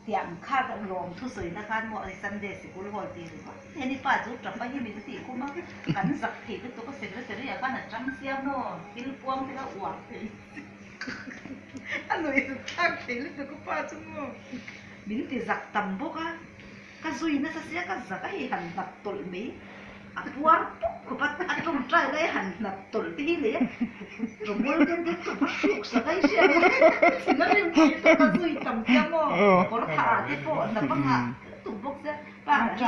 Tiang kha ka lawm thusawina khan maw ani Sunday sikul hall tih ringawt hian i pa chu tap a hi min tih khum a, kan zak thei lutuk a secretary ah khan a tang sia maw thil puang te kha uar thei a nuih zut thlak thei lutuk a pa chu maw min ti zak tam bawk a. Ka zui nasa sia ka zak a hei han hnap tawlh mai a puar puk khawp a a tawngtai lai han hnap tawlh te hi leh rawmawl te te chu va hruk sak a i hria ang thin a rim thei chu ka zui tam sia maw kawr thah ah te pawh hnap a nghah tuk bawk sia pa hei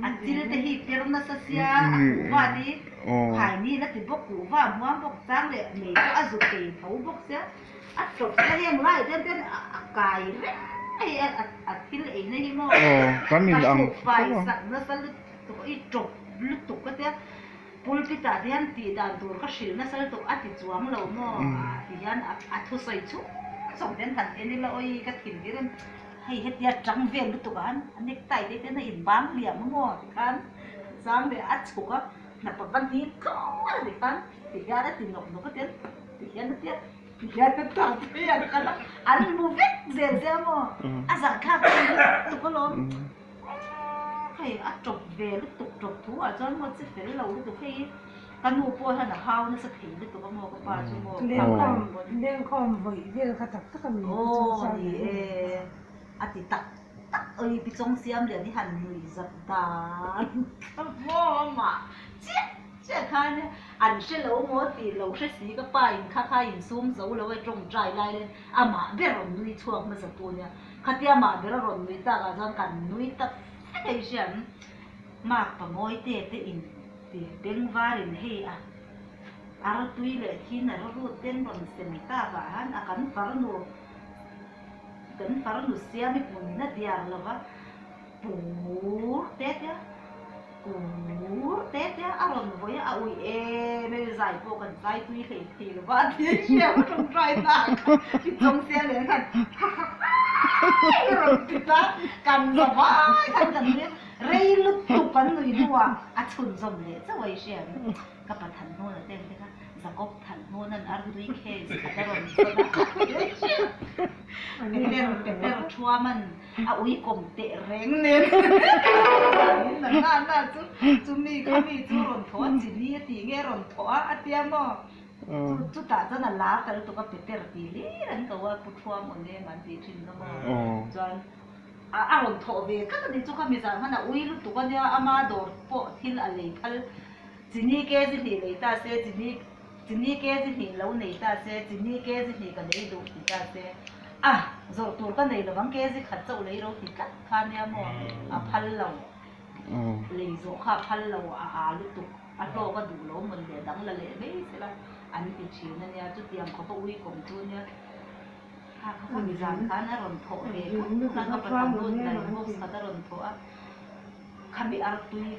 a chil te hi per nasa sia a kuhva te hi khaini la ti bawk kuhva hmuam bawk chang leh mei pawh a zu thei tho bawk sia. A tawp a heng lai te ten a kai reng mai a a thil ei na hi maw Aw kan in ka ang hruk fai tho a. sak nasa lutuk i tawp lutuk ka tia pulpit ah te hian tih dan tur ka hrilh nasa lutuk a ti chuang lo maw ti hian a thusawi chhung chhung ten han en ila awi ka thin tir em hei hetia tang vel lutuk ah han a necktie te ten a in bang liam a maw tikhan chang leh a chhuk a hnapa va hnim tluang a tikhan ti hian a ti nawk nawk a tian. Ti hian a tia, ti hian a ta phei an kal a, an hmu vek zel zel maw? A zahthlak thei lutuk alawm. Hei a tawp ve lutuk tawp thu ah chuan maw che fel lo lutuk hei hi ka nu pawh hian a hau nasa thei lutuk a maw ka pa chu maw. Lengkhawm lengkhawm vawih vel kha tak tak a ni te chu Aw ni e a ti tak tak oi pi chawng siam lian hi han nui zat dan kha maw amah chiah. Chiah khan an hre lo maw tih lo hre si ka pa in kha kha in sum zo lo e tawngtai lai len amah ber rawn nui chhuak hmasa tu nia khatia amah ber a rawn nui tak ah chuan kan nui tak vek a i hria ang mark pangawi te te in ti beng var in hei a artui leh thin a rawrut ten rawn sem tak ah han a kan farnu kan farnu siam i hmun a diar lova pur te te Kur te te a rawn vawi a, a ui em em zai pawh kan zai tui hlei thei lo va a ti hria a tawngtai na ah khan ti chawng sia leh khan ha ha ha a rawn ti ta kan za vai khan kan nui a, rei lutuk kan nui hnuah a chhunzawm leh chauh a i hria ang ka pa Thanhnuna te ang te kha Jacob Thanhnuna'n artui case khat a rawn zawn a a ti hria Peter Peter Thuaman A ui kawm teh reng nen na na na chu chumi kha mi chu rawn thaw a chini a tih nge rawn thaw a a tia maw chu chutah chuan a lar ta lutuk a peter tih hlir an ko a pu thuam aw nem an tih thin kha maw chuan a a rawn thawh ve tlat a ni chu kha mi zan khan a ui lutuk a nia ama dawr pawh thil a lei phal chini kg hnih lei ta se chini Chini kg hnih lo nei ta se, chini kg hnih ka lei duh ti ta se, a, zawrh tur ka nei lovang kg khat chauh lei ro ti tlat kha nia maw, a phal lo, lei zawh kha a phal lo, a aa lutuk, a hlawk a duh lo mawn leh dang la leh mai sela an ti thin a nia, chutiang khawp a uikawm chu nia, kha kha kha mizan khan a rawn thawh ve khat khan ka pathan hun dai box khat a rawn thawh a, khami artui.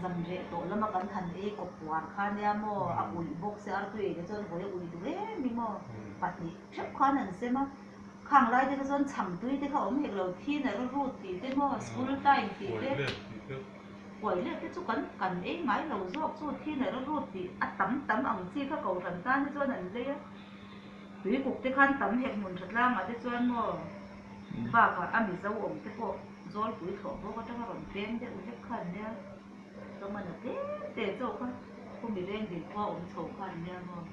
Zan reh tawh lama kan han ei kawp puar kha nia maw, a uih bawk se artui ei te chuan vawi a uih duh em i maw, pahnih theuh khan an sem a, khang lai te kha chuan chhang tui te kha awm hek lo, thin a rawrut tih te maw, school time tih te, kuai let te chu kan kan ei ngai lo zawk chu thin a rawrut tih a tam tam ang chi kha kohhran tan te chuan an lei a, tuikuk te khan tam hek hmun tha tlangah te chuan maw bakah a mizo awm te pawh. Zawlpui thlawh bawk atanga rawn peng deuh hlek kha an nia, Tawngana tlem te chauh kha khumi veng dil khua awm chho kha an nia maw,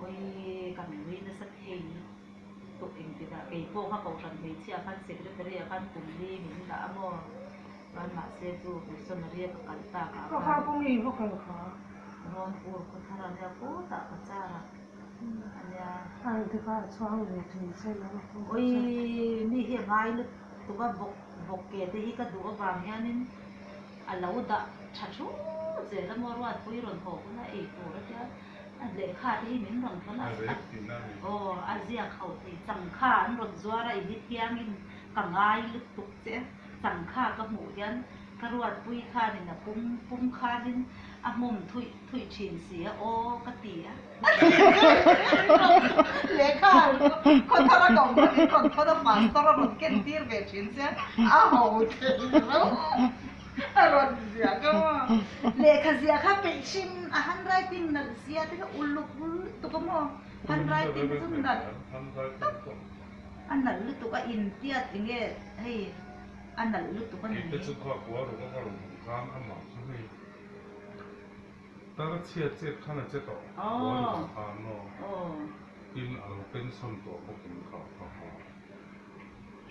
awii ka nui nasa thei lutuk engtikah kei pawh kha kohhran hmeichhia khan secretary ah khan kum li min dah a maw, chuan mahse chu missionary a ka kal tak ah Ka kha kawng i va kal kha. Rawnpur khawthar a nia kutah ka char a a nia. Ang te kha a chhuang ve thin che lo a kawng chu. Awii mi hi a ngai lutuk. Tuka vawk vawk ke te hi ka duh avang hianin a lo dah tha thu zel a maw Ruatpui rawn haw hun a ei tur a tia a lehkha te hi min rawn thawn a aw a ziak ho thei changkha an rawn zuar a i ni thiangin ka ngai lutuk che a changkha ka hmuh hian ka Ruatpui khanin a pum pum khanin a hmawm thuih thuih thin si a aw ka ti a. Lehkha khawthar a kawm kha min rawn thawn a pastor a rawn ken tir ve thin che a ho thei lo a rawn ziah ka maw. Lehkha ziah kha peih hrim a handwriting nalh zia te kha uluk lutuk a maw handwriting chu nalh tak a nalh lutuk a intiat enge hei a nalh lutuk a ni. Keite chu kha kua ruk a ka rawn hmuh khan amah chu hei tar chhiat chet khan a che tawh kua ruk ah khan maw tin a lo pension tawh bawk in kha kha kha.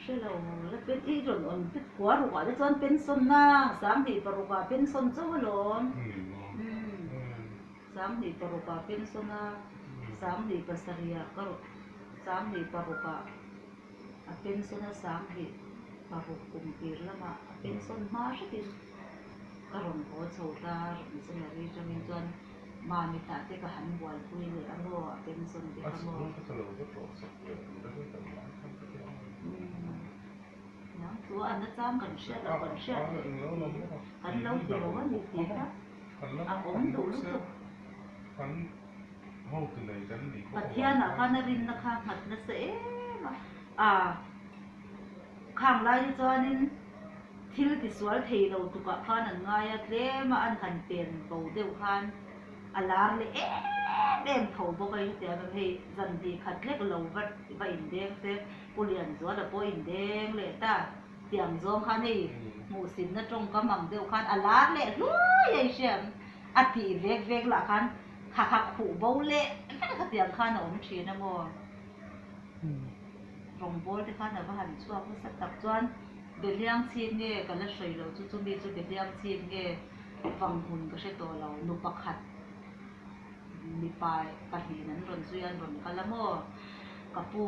Hre lo la pen i rawn awm te kua ruk ah te chuan pension na 2006 ah pension chauh alawm. 26 ah pension a, 27 ah ka rawn, 26 ah a pension a, 26 kum tir lamah a pension hma hretin ka rawn haw chho ta, missionary atangin chuan Mami tah te ka han buaipui leh a maw, a pension te kha maw. Nang chu a nachang kan hriat loh kan hriat leh si, kan lo ti lo a ni tih kha. A awm duh lutuk. Pathianah khan a rinna kha nghat nasa em a. A khang lai te chuanin thil tisual thei lo tukah khan an ngai a, tlem a an han pen bo deuh khan a lar leh em em tho bawk a hetiang em hei zan hnih khat hlek lo va va indeng se Pu Lianzuala pawh indeng leh ta. Tiang zawng khan hei hmuhsinna tawngkam ang deuh khan a lar leh hluai a i hriam. A tih vek vek lah khan kha kha khuh bo leh vek a tiang khan a awm thin a maw. Rawngbawl te khan a va han chhuak nasa tak chuan Behliang chhip nge ka la hrawi lo chu chumi chu Behliang chhip nge vang hmun ka hre tawh lo nu pakhat mipa pahnihin an rawn zui a an rawn kal a maw. Ka pu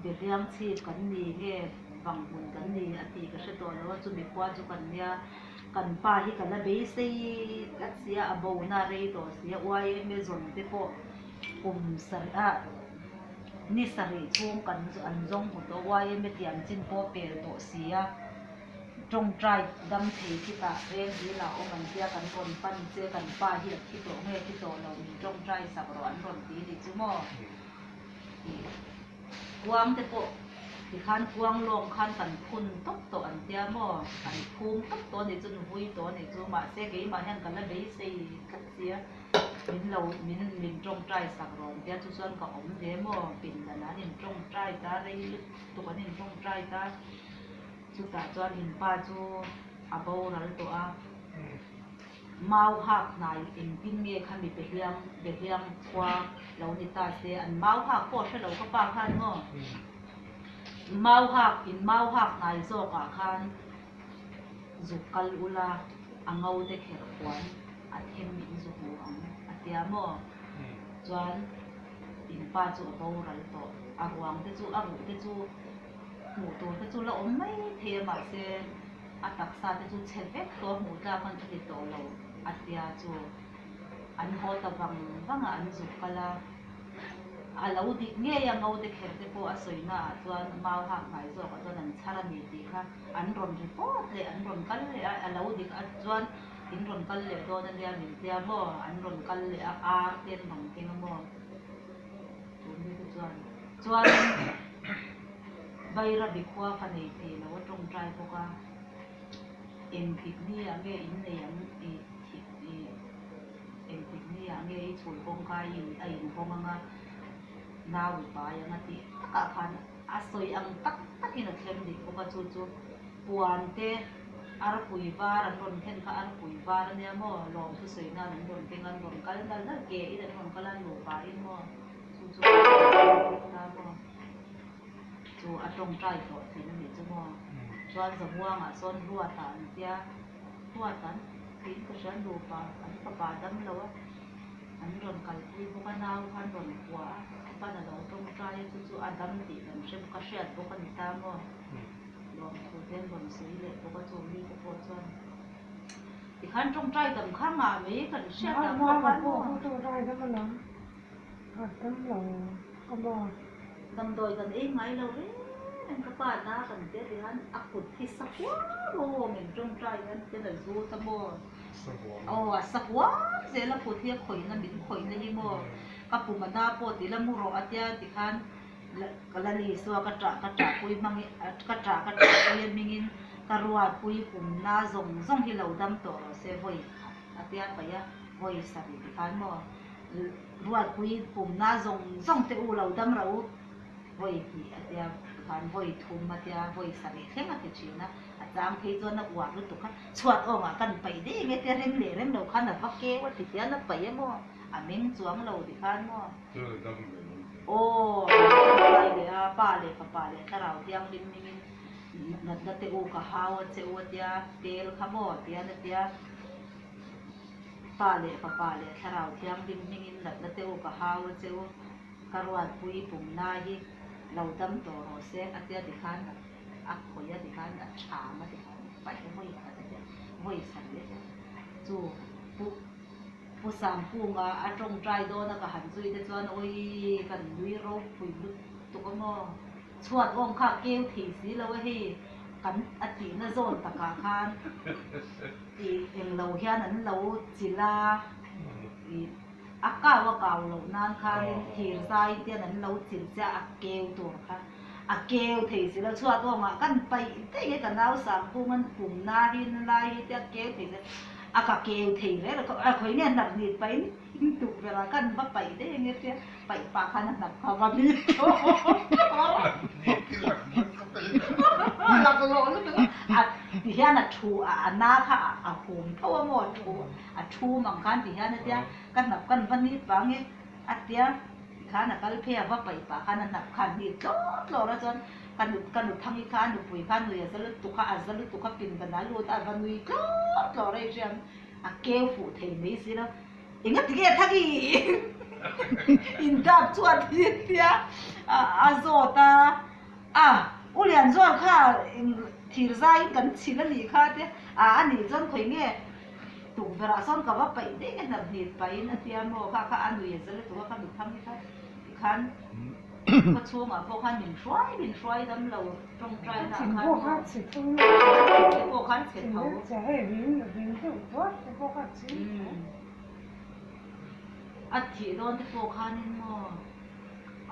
Behliang chhip kan ni nge vang hmun kan ni a tih ka hre tawh lo a chumi khua chu kan nia. Kan pa hi ka la beisei tlat si a, a bona a rei tawh si a, YMA zawn te pawh kum sarih ah ni sarih chhung kan an zawng hmu tawh, YMA tiam chin pawh pel tawh si a, tawngtai dam thei khitah veng dil ah awm an tia kan rawn pan che, kan pa hi a thi tawh nge thi tawh lo min tawngtai sak rawh an rawn ti ni chu maw tih. Kuang te pawh tikhan kuang lawng khan kan phun tawp tawh an tia maw? Kan phum tawp tawh a nih chu, nuvui tawh a nih chu, mahse keimah hian ka la beisei tlat sia, min lo min min tawngtai sak rawh an tia chu chuan ka awm ve maw? Pindan an intawngtai ta, rei lutuk an intawngtai ta, chutah chuan in pa chu a boral tawh a. Mau hak hnai engtin nge kha mi behliang behliang khua lo ni ta se an mau hak pawh hre lo ka pa khan maw mau hak in mau hak hnai zawk ah khan zuk kal ula a ngo te kher khuan a them in zu hmu ang a tia maw chuan in pa chu a boral tawh a ruang te chu a ruh te chu hmuh tur te chu la awm mai thei a mahse. A taksa te chu chhe vek tawh a hmuh tlak an ni tawh lo a tia chu an haw ta vang vang a an zuk kal a, a lo dik ngei a ngo te kher te pawh a sawi na ah chuan mau hak hnai zawk ah chuan an chhar a ni tih kha an rawn report leh an rawn kal leh a, a lo dik a chuan in rawn kal leh dawn a nia min tia maw an rawn kal leh a ar te an rawn keng a maw chu mi te chuan chuan. Bairabi khua ka nei thei lo a tawngtai bawk a, engtik ni ah nge in nei ang i thih i engtik ni ah nge i chhul kawngka i a inhawng ang a, nau i pai ang a tih takah khan a sawi ang tak takin a thleng dik bawk a, chu chu puan te arpui var an rawn khen kha arpui var a nia maw lawmthu sawi nan an rawn keng a an rawn kal nal nal ke in an rawn kal a nupa in maw chu chu ta maw. Chu a tawngtai tawh thin a nih chu maw? Chuan Zamuangah sawn Ruata an tia, Ruata an tiin ka hria nupa an fapa dam lo a, an rawn kalpui bawk a, nau khan rawn kuah a, a pan a lo tawngtai a, chu chu a dam tih kan hre bawk a, hriat bawk a ni ta maw? Lawmthu te an rawn sawi leh bawk a, chu mite pawh chuan tikhan tawngtai dam kha ngah mai kan hriat ah pawh khan maw? Damdawi kan ei ngai lo reng reng ka pa na kan tia ti khan a kut hi sa huam aw min tawngtai hian ten a zut a maw aw a sa huam zel a kut hi a khawihna min khawihna hi maw ka pum a na pawh ti la mu rawh a tia ti khan ka la Isua ka tah ka tah pui hmang ka tah ka tah pui a hmingin ka ruat pui pum na zawng zawng hi lo dam tawh rawh se vawi khat a tia paih a vawi sarih ti khan maw. Ruatpui pumna zawng zawng te u lo dam ro. Vawi hnih a tia, khan vawi thum a tia, vawi sarih thleng a ti thin a, a chang phei chuan a uar lutuk a, chhuat awngah kan paih daih nge tia rem leh rem lo khan a va keu a ti hian a paih emaw, a meng chuang lo ti khan maw. Aw, a pai leh a, pa leh fapa leh thlarau thianghlim hmingin natna te u ka hau a che u a tia, tel kha maw tian a tia, pa leh fapa leh thlarau thianghlim hmingin natna te u ka hau a che u. Ka ruatpui pumna hi lo dam tawh rawh se a tia tikhan a khawih a tikhan a chham a tikhan paih a vawi khat a tia vawi sarih a tia chu pu pu Sangkunga a tawngtai dawn a ka han zui te chuan awii kan nui ropui lutuk a maw chhuat awm kha a keu thei si lo a hei kan a tihna zawn takah khan ih englo hian an lo chilh a ih. A kau a kau loh nan khanin thir zai hian an lo chilh che a, a keu tur kha a keu thei si lo. Chhuat awngah kan paih daih e ka nau Sangphung an pum na hi na lai hi te a keu thei si a ka keu thei reng lo a khawi nge hnap nit pahin tukverh ah kan va paih daih ange tia paih pah khan a hnap kha va ni laklawh lutuk a ti hian a thu a na kha a hum tho a maw a thu A thu mang khan ti hian a tia, ka hnap kan va nit vang e a tia, tikhan a kal phei a va paih pah khan a hnap khan nit tlawr tlawr a chuan ka nu ka nu thangi kha a nupui kha nui a za lutuk a, a za lutuk a pin dan a lut a, a va nui tlawr tlawr a i hriam a keu fuh thei mai si lo, enga ti nge thangi in dap chuan hi a tia a zawt a, a u Lianzual kha thir zaiin kan chhil a nih kha a tia, a a nih chuan khawi nge. Tukverh ah sawn ka va paih daih nge hnap hnit pahin a tia maw kha kha a nui a zal lutuk a kha nuthang hi kha tikhan khaw chhungah pawh khan min hruai min hruai dam lo tawngtai na ah khan maw te pawh khan chhe tho a thih dawn te pawh khanin maw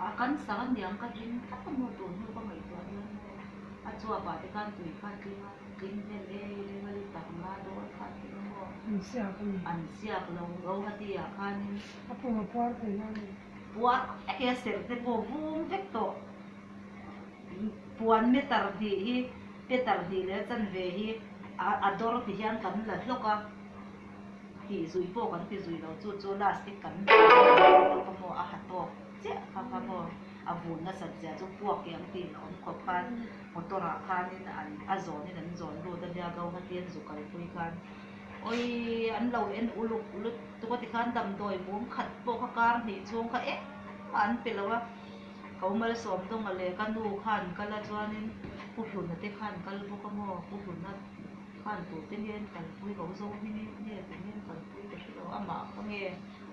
a kan sak aniang ka ring tlat a maw tun hnu ka ngaihtuah hian maw a chuap ah te khan tui kha a tling a. Tling hmel em a li tak nga dawn kha a tling maw? An siak a ni. An siak lo Guwahati ah khanin. A pum a puar thei na a ni. Puar vek e a serh te pawh vum vek tawh. Puan meter hnih hi peter hnih leh a chanve hi a dawr ti hian kan la hlawk a, tih zui pawh kan ti zui lo chu chu last hi kan hlawk a maw a ha tawk chiah kha kha maw. A vun nasat zia chu puak i ang tih a awm khawp khan motor ah khanin an a zawnin an zawn lut a nia Guwahati an zu kalpui khan awii an lo en uluk lutuk a tikhan damdawi mum khat pawh kha kar hnih chhung kha engmah an pe lo a ko malsawm dawnga leh ka nu khan kal a chuanin Pu Hluna te khan kal bawk a maw Pu Hluna khan tute nge an kalpui ko zo hming nge tu nge an kalpui ka hre lo amah kha nge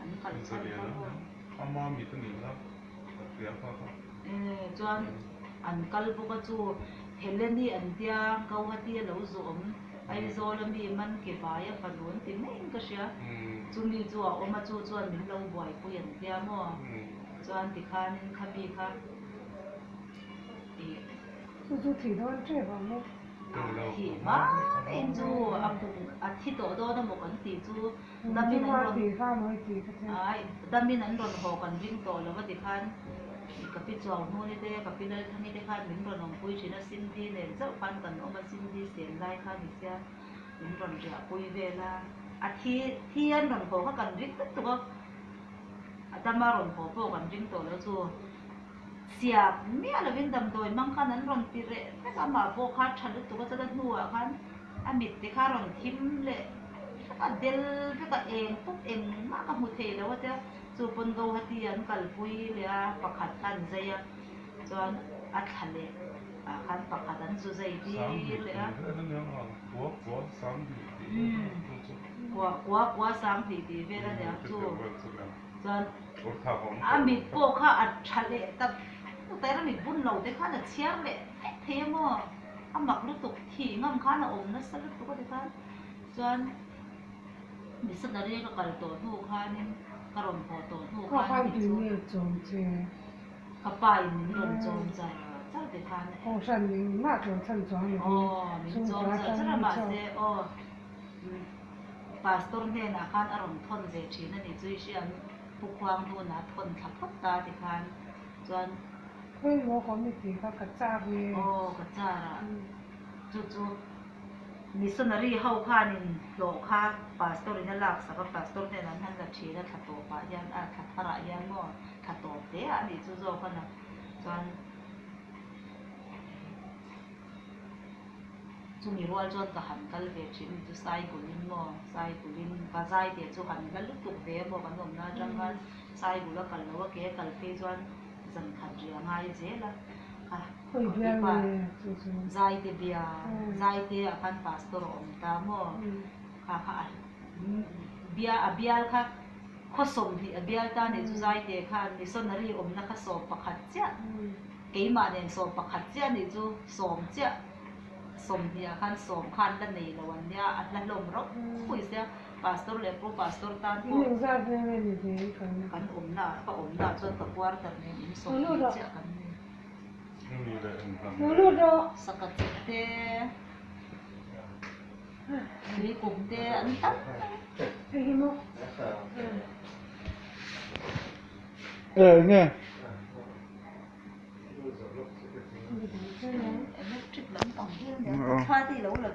an kal chhan kha maw. Ama mit a nih na. Chuan an kal bawk a chu Heleni an tia Guwahati a lo zawh awm Aizawl a mi man ke vai a fanu an ti mai in ka hria chumi chu a awm a chu chuan min lo buaipui an tia maw chuan tikhanin khami kha ih Chu chu thih dawn tep ang maw? Thih hma in chu a kum a thi tawh dawn a maw kan tih chu Damin an rawn ai damin an rawn haw kan ring tawh lo a tikhan ka pi Chuauhnuni te ka pi Lalthangi te khan min rawn awmpui thin a Cindy nen chauh khan kan awm a Cindy sen lai kha ni sia min rawn riahpui vel a a thi thi an rawn haw kha kan ring lutuk a a dama rawn haw pawh kan ring tawh lo chu siak miah lovin damdawi hmang khan an rawn ti reh vek a amah pawh kha tha lutuk a chuan a hnuah khan a mit te kha rawn thim leh vek a del vek a eng pawp engmah ka hmu thei lo a tia chu pawn Guwahati an kalpui leh a pakhat kha an zai a chuan a thla leh ah khan pakhat an zu zai tir leh a kua kua kua sanghnih tih vel a niang chu chuan. A mit pawh kha a tha leh ta vek a, a mit bun lo te khan a chhiar leh vek thei a maw? A mak lutuk thih ngam khan a awm nasa lutuk a ti khan chuan missionary ka kal tawh hnu khanin ka rawn haw tawh hnu khan ni chu ka pa in min rawn chawm char char ti khan aw min chawm char char a mahse aw Pastor hnenah khan a rawn thawn ve thin a ni chu i hria ang Pu Khuang hnunah a thawn thla phawt ta tikhan chuan. Khawi maw committee kha ka char nge? Aw ka char a, chu chu missionary ho khanin hlawh kha pastor in a lak sak a, pastor hnenah an han la thin a thla tawpah hian a thla tharah hian maw thla tawp te ah a nih chu zawk a na chuan chumi rual chuan ka han kal ve thin a ni chu Saigulin maw Saigulin Vazai tih chu han la lutuk ve a maw kan awmna atang khan Saigul a kal lo a ke a kal phei chuan zan khat ri a ngai zel a kha pa Zaite bia Zaite ah khan pastor a awm ta maw kha kha a bia a bial kha khaw 20 a bial ta nih chu Zaite khan missionary awmna kha 11 chiah keimah nen 11 chiah nih chu 10 chiah 20 ah khan 10 khan la nei lo an nia a hla hlawm rauh pui sia pastor leh pu pastor tan pawh kan awmna ka awmna chuan ka quarter nen in 20 chiah kan ni saka chek te tui kum te an tam mai electric lampang hi a nia thla te i lo la ve.